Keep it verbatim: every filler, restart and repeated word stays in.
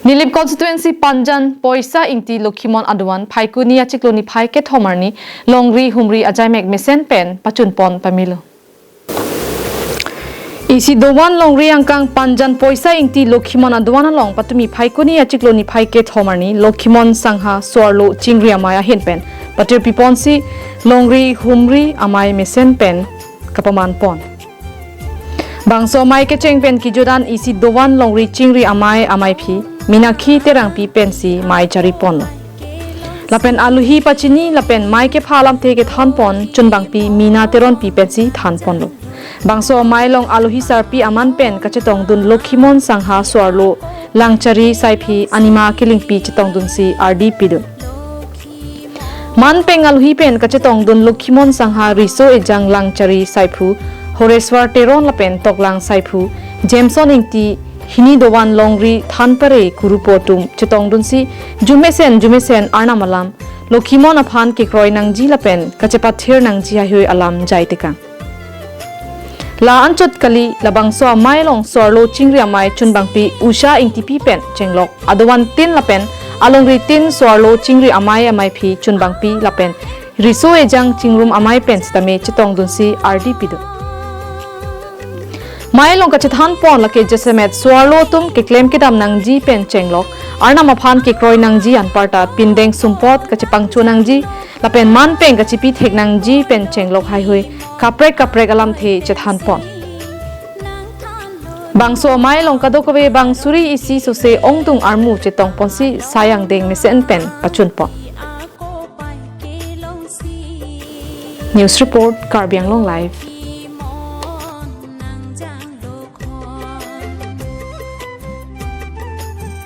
Nilip constituency Panjan Poisa Ingti Lokhimon adovan Phaikuni achiklo niphai kethom arni longri humri ajaimek mesen pen pachunpon pamelo. Isi dovan longri angkang Panjan Poisa Ingti Lokhimon adovan along patumi Phaikuni achiklo niphai kethom arni Lokhimon Sangha Soarlo Chingri Amei ahin pen patirpiponsi longri humri amei mesen pen kapamanpon. Bangso amei kecheng pen kijudan isi dovan longri chingri amei ameiphi Minakhi Terangpi pensi mei chariponlo. Lapen alohi pachini lapen mei kepha alamthe kethanpon chunbangpi Mina Teronpi pensi thanponlo. Bangso amei along alohi sarpi aman pen kachetongdun Lokhimon Sangha Soarlo Langchari Saiphi anima kelingpi chetongdunsi ardi pidun. Man pen alohi pen kachetongdun Lokhimon Sangha Riso Ejang Langchari Saiphu, Horeswar Teron lapen Toklang Saiphu, Jameson Ingti hini dovan longri thanpare kurupo atum chetongdunsi jumesen jumesen Arnam alam Lokhimon aphan kekroi nangji lapen kachepathir nangji haihui alam jaitekang. La anchot kali, labangso amei along Soarlo Chingri Amei chunbangpi Usha Ingtipi pen chenglok adovantin lapen alongritin Soarlo Chingri Amei ameiphi chunbangpi lapen Riso Ejang Chingrum Amei pen sitame chetongdunsi ardi pidun. Mei along kachethanpon lake jasemet Soarlo atum keklem kedam nangji pen chenglok, Arnam aphan kekroi nangji anparta pindeng sumpot kachepangcho nangji lapen man pen kachepi thek nangji pen chenglok haihui kaprek kaprek alamthe chethanpon. Bangso amei along kadokave bang suri isi sose ongdung armu chetongponsi sai angdeng mesen pen pachunpon. News report, Karbi Anglong Live.